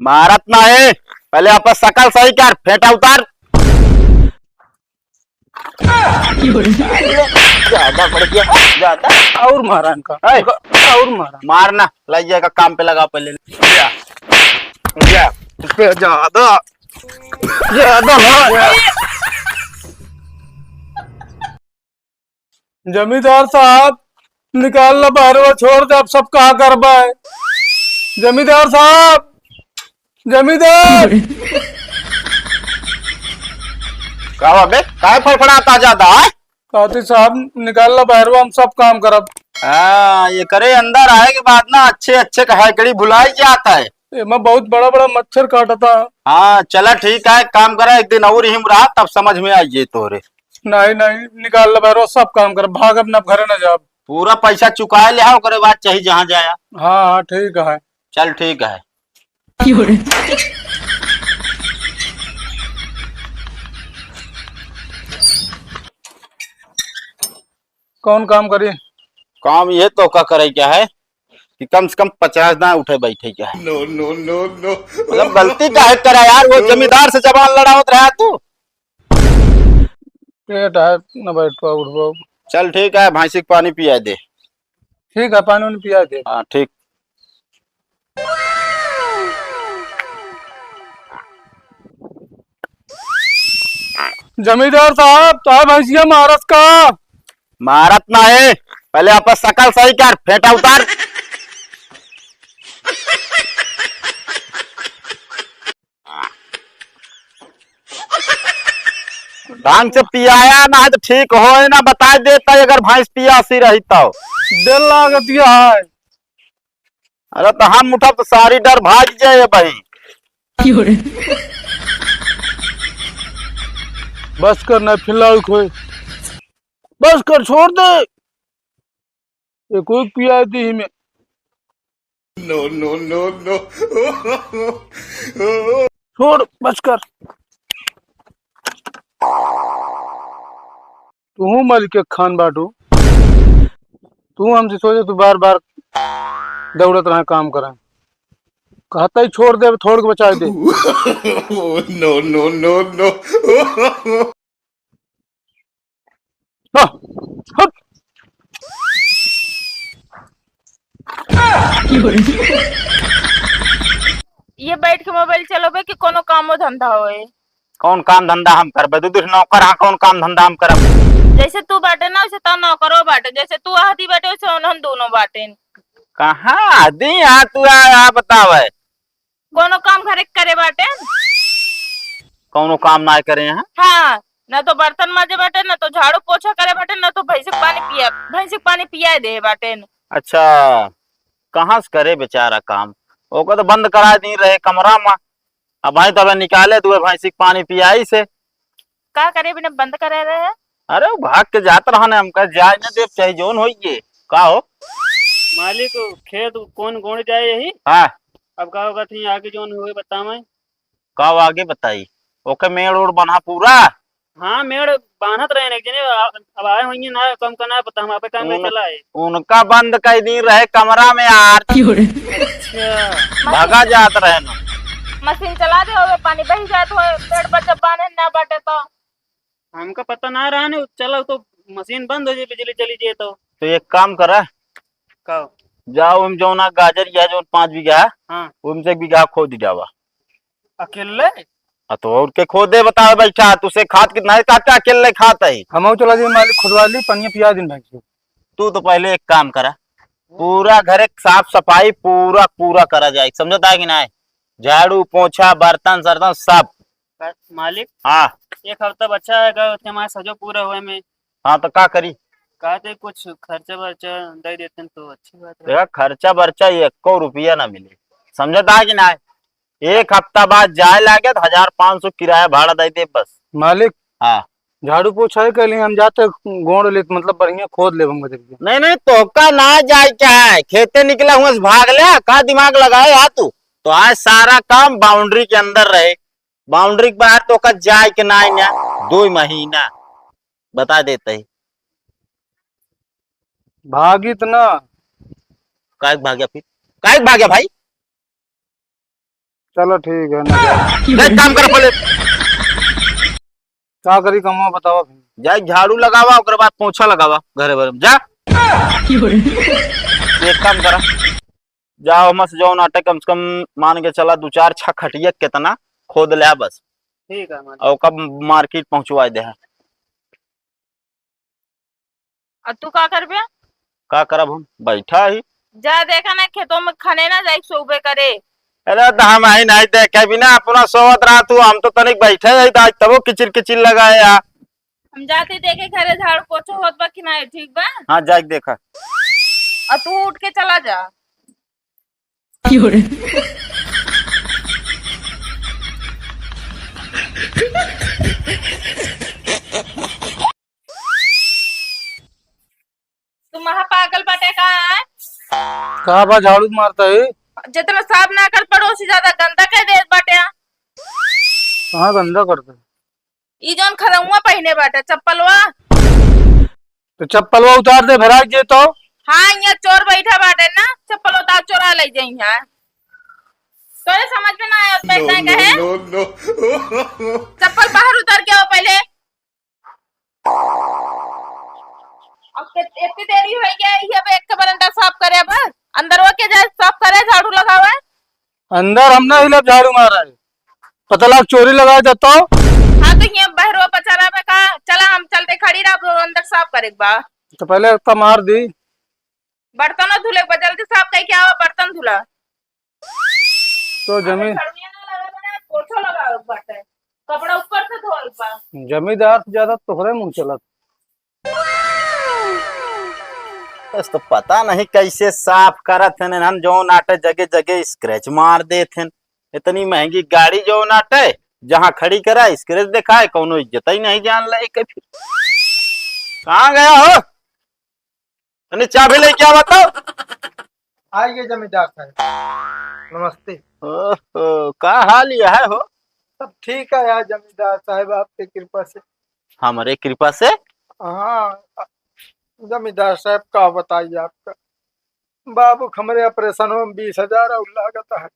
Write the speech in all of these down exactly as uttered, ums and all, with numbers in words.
मारत ना है, पहले आपन सकल सही कर, फेंटा उतार। ज्यादा बढ़ गया, ज्यादा। और मारा इनका। ए! और मारा। मार ना, लाई जाएगा काम पे लगा पहले। जा, जा। पे ज्यादा, ज्यादा ना। जमींदार साहब, निकाल ला बहरवा, छोड़ दे, अब सब कहा करबा है। जमींदार साहब, जमींदार। का बा बे? काहे फड़फड़ाता ज्यादा, आय? कहती साहब, निकाल ला बहरवा, हम सब काम करब। हाँ, ये करे अंदर आए के बाद ना अच्छे अच्छे का हैकड़ी भुलाई जाता है। एमा बहुत बड़ा बड़ा मच्छर काटता। हाँ, चला ठीक है, एक काम करा, एक दिन और यहीं रहा, तब समझ में आई ये तोरे। नहीं, नहीं, निकाल ले बहरो, सब काम कर, भागब ना, अब घरे ना जाब। पूरा पैसा चुकाए ले, हाँ, ओकरे बाद चाही जहाँ जाया। हाँ, हाँ, ठीक है। चल, ठीक है। कौन काम करी? काम ये तो का करे क्या है कि कम से कम पचास ना उठे बैठे क्या है? No, no, no, no। मतलब, गलती काहे करा यार, वो जमींदार से जबान लड़ावत रहा तू। पेट है, न बैठो, उठो। चल ठीक है, भैंसी के पानी पिया दे। ठीक है, पानी उनी पिया दे। हाँ, ठीक। जमींदार साहब, तो भैंसिया मारत का? मारत ना है, पहले आपन सकल सही कर, फेंटा उतार। ढंग से पियाया ना है तो ठीक होए ना, बताइ देता अगर भैंस पियासी रही तो। डर लागत है। अरे तो हम उठब तो सारी डर भाग जाए भाई। बस कर ना, फिर लाउक होए। बस कर, छोड़ दे। ये कोई पिया दी ही में। No, no, no, no। छोड़, बस कर। तू मालिक के खान बाटू। तू हमसे सोचे, तू बार बार दौड़त रहा काम करा। कहता ही छोड़ दे, अब थोड़ के बचा दे। No, no, no, no। हाँ, हट। ये बैठ के मोबाइल चलावे कि कोनो कामो धंधा होए? कौन काम धंधा हम करबे? दू दू नौकर हाँ, कौन काम धंधा हम करब? जैसे तू बाटे ना, वैसे तो नौकरो बाटे। जैसे तू आदि बाटे, वैसे उन्हन दोनों बाटे। कहाँ आदि यहाँ तू आ, आ बतावे? कोनो काम घरे के करे बाटे? कौनो काम ना करे हैं? हाँ, ना तो बर्तन माजे बाटे, ना तो झाड़ू पोछा करे बाटे, ना तो भैंस के पानी पिया, भैंस के पानी पिया दे बाटे। अच्छा, कहाँ से करे बेचारा काम? ओकर तो बंद करा दी रहे कमरा में। अब भाई तो अबे निकाले दुए भैंसी के पानी पियाई से। का करे बिना बंद करे रहे? अरे, वो भाग के जात रहा ने, हमका जाए न देब, चाहे जौन होइए। का हो? मालिक, खेत कौन गोड़ जाए यही? हाँ। अब का होगा थी, आगे जौन हुए बता मैं। का हो आगे बताई? ओके मेड़ ओड़ बना पूरा? हाँ, मेड़ बांधत रहे एक जने, आ-, अब आए होंगे ना, कम करना है, पता हम आपे काम में उन-, चला है। उनका बंद कर दी रहे कमरा में यार। अच्छा। भगा जात रहे ना। मशीन चला दे, ओमे पानी बही जात हो, पेड़ पर जब बांधे ना बाटे तो। हमका पता ना रहा ने, चला तो मशीन बंद हो जाए, बिजली चली जाए तो। तो एक काम करा। का? जाओ, हम जौना गाजर या जौन पाँच बीघा है, हाँ। उनसे एक बीघा खोद जावा। अकेले? आ तो और के खोदे बतावे बैठा, तुसे खाद कितना है, काका अकेले खात है। हमहू चला जाई मालिक, खुदवा ली, पनिया पिया दिन भैंस को। तू तो पहले एक काम करा, पूरा घर एक साफ सफाई पूरा, पूरा करा जाए, समझता है कि नहीं? झाड़ू, पोछा, बर्तन, सर्तन सब। का-, मालिक, हाँ। एक हफ्ता बचा है, अगर उतने हमारे सजो पूरा हुए में। हाँ, तो का करी? कहते कुछ खर्चा वर्चा दे देते हैं तो अच्छी बात है। देखा, खर्चा बर्चा एको रुपया ना मिले, समझता है कि ना? एक हफ्ता बाद जाए लागे तो हजार पाँच सौ किराया भाड़ा दे दे बस। मालिक, हाँ। झाड़ू पोछा ही कर लिए, हम जाते गोड़ लेत, मतलब बढ़िया खोद लेब हम गजब के। नहीं, नहीं, तोहका ना जाए क्या है, खेते निकला हुआ से भाग ले, का दिमाग लगाए आ तू? तो आज सारा काम बाउंड्री के अंदर रहे, बाउंड्री के बाहर तोहका जाए के ना, ना, दो महीना बता देते ही। भागित ना। काहे के भाग्या फिर? काहे के भाग्या भाई? चलो ठीक है, ना जाओ। जा, एक काम कर पहले। का करी कमवा बतावा फिर। जा, झाड़ू लगावा, ओकर बाद पोछा लगावा घरे भरे में। जा। एक काम करा, जाओ, हमसे जौन आटे, कम से कम मान के चला, दो चार छह खटिया कितना खोद ले आ बस। ठीक है, मान। और कब मार्केट पहुंचवा दे है। और तू का करबे? का करब हम? बैठा ही। जा देखा ना, खेतों में खने ना जाई, सोबे करे। अरे, तो हम आई नहीं देखे बिना अपना सोवत रहा तू, हम तो तनिक बैठे ही, आज तबो किचिर किचिर लगाए आ। हम जाते देखे घरे झाड़ू पोछा होत बा कि नहीं, ठीक बा? हाँ, जाके देखा। और तू उठ के चला जा। तू महा पागल बाटे का, आय? का बा, झाड़ू मारता है? जितना साफ ना कर, पड़ोसी ज्यादा गंदा कर देत बाटे। कहाँ गंदा करता है? ई जौन खरौआ पहिने बाटे, चप्पलवा। तो चप्पलवा उतार दे, भराक जे तो। हाँ, यहाँ चोर बैठा बाटे ना, चप्पल उतार, चोरा ले जाई है। तोरे समझ में ना आया, बैठना है कहे? No, no, no। चप्पल बाहर उतार के आओ पहले। अब के-, इतनी देरी हो गया है, अब एक के बरंडा साफ करे, अब अंदर वो के जाए साफ करे, झाड़ू लगावे। अंदर हम ना हिलब, झाड़ू मारा है, पता लाग चोरी लगाए देता हो। हाँ, तो ये बहरवा पचा रहा है का? चला, हम चलते, खड़ी रहा, अब अंदर साफ करे के बा। तो पहले इतना मार दी। बर्तनों धुले के बा, जल्दी साफ करके आवा, बर्तन धुला। तो जमी- अबे, झाड़ू ना लगा बना, पोछा लगावे के बाटे। कपड़ा ऊपर से धोल बा। जमींदार से ज्यादा तोहरे मुंह चलत। बस तो पता नहीं कैसे साफ करत हन, हम जौन आटे जगह जगह scratch मार देत हन। इतनी महंगी गाड़ी जौन आटे, जहाँ खड़ी करा scratch दिखाए, कौनो इज्जत ही नहीं जान ले के फिर। कहाँ गया हो? अरे चाबी लेके आवा तो। आइए जमींदार साहब, नमस्ते। ओहो, का हाल यह है हो? सब ठीक है यार जमींदार साहब, आपके कृपा से। हमारे कृपा से? हाँ जमींदार साहब, का बताइए आपका, बाबू हमरे operation में बीस हजार और लागत है।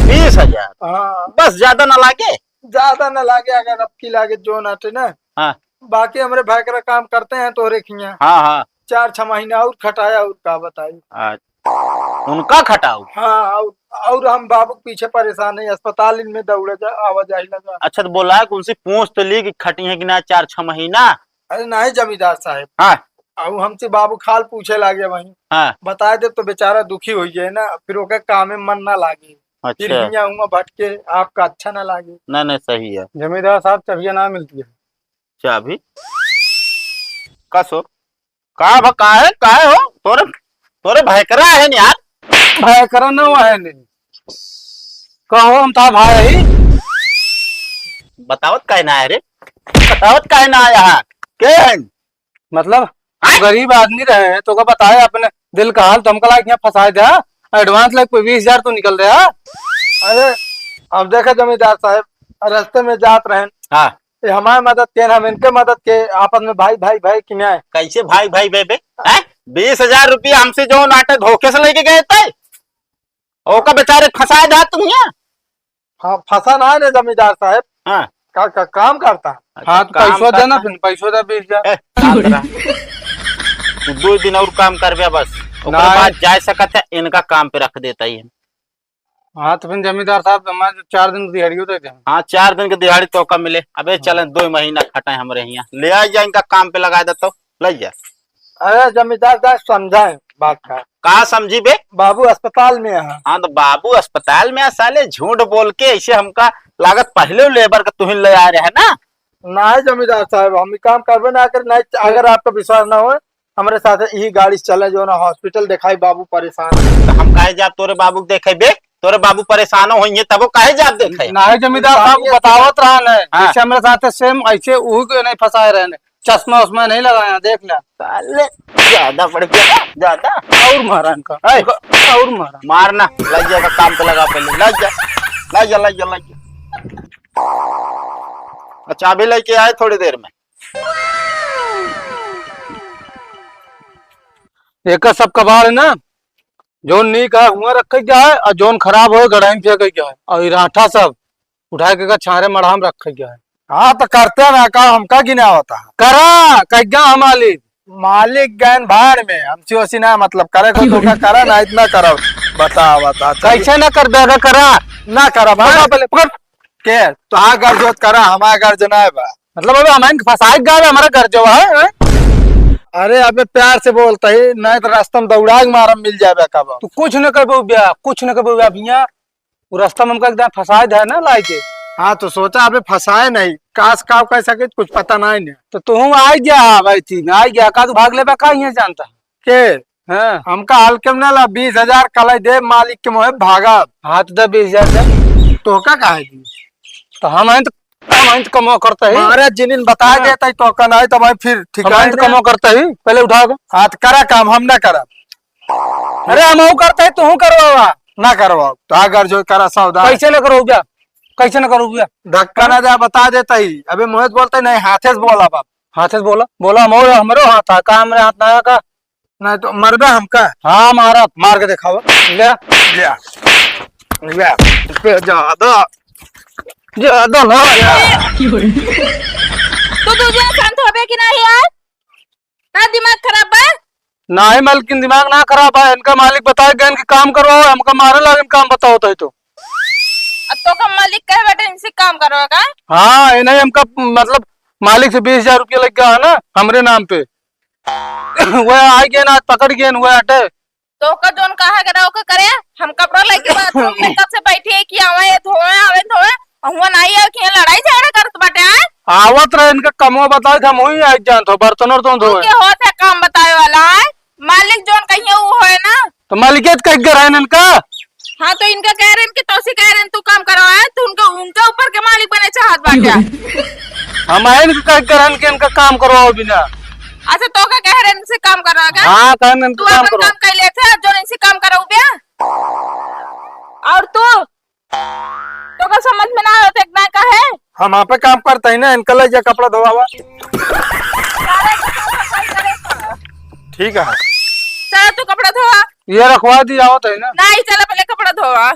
बीस हजार? हाँ। बस ज्यादा ना लागे? ज्यादा ना लागे, अगर अब की लागे जो ना थे ना। हाँ। बाकी हमरे भाई करा काम करते हैं तोहरे खिया। हाँ, हाँ। चार छह महीना और खटाया और का बताई। अच्छा। उनका खटाऊ? हाँ, और, और हम बाबू के पीछे परेशान है, अस्पताल इनमें दौड़े जा, आवा जाही लगा। अच्छा, तो बोला है कि उनसे पूछ तो ली कि खटी है कि ना चार छह महीना? अरे नहीं जमींदार साहब। हाँ। और हमसे बाबू खाल पूछे लागे वहीं। हाँ। बताए दे तो बेचारा दुखी हो जाए ना, फिर ओके काम में मन ना लागे। फिर अच्छा। हियाँ हुआँ भटके, आपका अच्छा ना लागे। नहीं, नहीं, सही है। जमींदार साहब, चाबियाँ ना मिलती है। चाबी? का सो? का भ-, काहे, काहे हो? तोरे, तोरे भयकरा है न यार? भयकरा न हुआ है नहीं। कहो हम ता भाई ही। बतावत काहे ना आया रे? बतावत काहे ना आया है? के है? मतलब, हाँ? गरीब आदमी रहे, तो का बताए अपने दिल का हाल, तो हमका लाइक यहाँ फंसाए दे, advance लाइक बीस हजार तो निकल रहा। अरे, अब देखे जमींदार साहब, रास्ते में जात रहेन। हाँ। ये हमारे मदद के, हम इनके मदद के, आपस में भाई, भाई, भाई की न्याय। कैसे भाई, भाई, भाई, भाई? हैं? बीस हजार रुपया हमसे जो नाटे धोखे से लेके गए थे, ओका बेचारे फंसा जा तुम यहाँ। हाँ, फंसा ना है ना जमींदार साहब। हाँ। का, का, काम करता है। अच्छा, हाँ, तो काम पैसो दे ना, करता। फिर पैसो दे बीस हजार। ए, काम करा। तू दो दिन और काम करबे बस, ओकर ना। बाद जा सकत है, इनका काम पे रख देता ही है। हाँ, तो फिर जमींदार साहब, हमारे चार दिन की दिहाड़ियो दे दे। हाँ, चार दिन की दिहाड़ी तो कम मिले। अबे, हाँ। चले, दो महीना खटाए हमरे हियाँ। ले आ जा, इनका काम पे लगा दे तो, ले जा। अरे, जमींदार साहब, समझाए बात का। का समझी बे? बाबू अस्पताल में है। हाँ, तो बाबू अस्पताल में है, साले, झूठ बोल के ऐसे हमका लागत पहले लेबर का तुहिन ले आ रहे हैं ना। नहीं जमींदार साहब, हम ई काम करबे ना करे, नहीं, अगर आपका विश्वास ना हो, हमरे साथ यही गाड़ी से चले, जो ना hospital दिखाई, बाबू परेशान है। तो हम काहे जाब तोरे बाबू के देखे बे? तोरे बाबू परेशान हो होइए, तबो काहे जाब देखे? नहीं जमींदार साहब, बतावत रहा न, हाँ। जैसे हमरे साथ same ऐसे उहू के नहीं फंसाए रहे न, चश्मा उश्मा नहीं लगाया, देख ले। साले, ज्यादा बढ़ गया, ज्यादा। और मारा इनका, ऐ। और मारा। मारना, लग जाएगा काम पे लगा पहले, लग जा, लग जा, लग जा, लग जा। अच्छा, अभी लेके आए थोड़ी देर में। एकर सब कबाड़ है ना, जौन नीक है हुआं रखे के है, और जौन खराब हो गड़ाई में फेंके के है, और ई राठा सब उठाए के का छारे मड़हा में रखे के है। हाँ, तो करते ना का, हमका गिनावत है। करा, कइगा हम मालिक। मालिक गैन भाड़ में, हमसे ओसी ना मतलब, करे को तो का करा ना, इतना करो। बता, बता, चल। कैसे ना कर बेगा, करा। ना करा, भाई। पकड़ पहले, पकड़। के? तो हाँ, गर्ज होत करा, हमारा गर्ज ना है बा। मतलब, अबे हमारे फंसाए गा, हमारा गर्ज हुआ है, हैं? अरे, अबे प्यार से बोलता ही, नहीं तो रास्ता में दौड़ा के मारम मिल जाए बा कब। तू कुछ न करबो ब्या, कुछ न करबो ब्या, भैया। वो रास्ता में हमका एकदम फंसाए दे ना लाई के। हाँ, तो सोचा अबे फंसाए नहीं, कास काव कह सके, कुछ पता नहीं ने। तो तू आई गया भाई, तीन आई गया, का तू भाग लेबा का, ये जानता? के? हाँ। हमका हल्के में ना ला, बीस हजार कलाई दे मालिक के मोहे भागब। हाँ, तो दे बीस हजार दे। तो का काहे दी? तो हम हैं तो, हम हैं तो कमो करता ही। अरे जिनिन बता हाँ। देता ही तो का नहीं तो भाई फिर ठीक हम है हैं तो ना। कमो करता ही, पहले उठा दो। हाँ, तो करा काम, हम ना करब। अरे हम हूँ करता ही, तू हूँ करवावा। ना करवाओ, तो अगर जो करा सौदा। कैसे ना करो ब्या? कैसे ना करो ब्या? धक्का ना दे, बता देता ही। अबे मोहित बोलता ही नहीं, हाथे से बोला बाप। हाथे से बोला, बोला, हम, हमरो हाथ है, का हमरे हाथ ना है का? नहीं तो मरबे हमका। हाँ, मारा। मार के दिखावा। ले। ले। ले। पे ज्यादा, ज्यादा ना। तू दू जन शांत होबे कि नहीं यार? ना दिमाग खराब बा? नहीं मलकिन, दिमाग ना खराब है। इनका मालिक बताए गए कि काम करवाओ, हमका मारे लागे काम बताओ तो, तो। अब तो का मालिक कहे बेटे इनसे काम करवाओ का? हाँ, इन्हें हमका मतलब मालिक से बीस हजार रुपया लग गया है ना हमरे नाम पे। वह आ गए ना, आज पकड़ गए ना, वह हटे। तो ओकर जोन कहा के रहो के करे, हम कपड़ा लेके बाथरूम में कब से बैठी है कि आवे धोवे, आवे धोवे, और हुआ नहीं आवे कि यहाँ लड़ाई झगड़ा करत बाटे, आए? आवत रहे, इनका कमवा बताए थे, हम वही आई जानत हो, बर्तन उर्तन धोए। उनके होत है काम बतावे वाला, आए? मालिक जोन कहिए वो होए ना। तो मालिक कह के रहे इनका? हाँ, तो इनका कह रहे हैं कि तोसी कह रहे हैं तू काम करवाए, तो उनका, उनके ऊपर के मालिक बने चाहत बाटे। हम आए इनका कह के रहे कि इनका काम करवाओ बिना। अच्छा, तो का कह रहे इनसे काम करवा का? हाँ, कहन तू इनसे काम अपन करवाओ। काम कर लेते, अब जो इनसे काम कराऊ बे। और तू, तो का समझ में ना आवत इतना का है? हम आप काम करते ही ना, इनका ले जा कपड़ा धोवावा। ठीक है। चला तू कपड़ा धोवा। ये रखवा दी, आवत है ना। नहीं, चला पहले कपड़ा धोवा।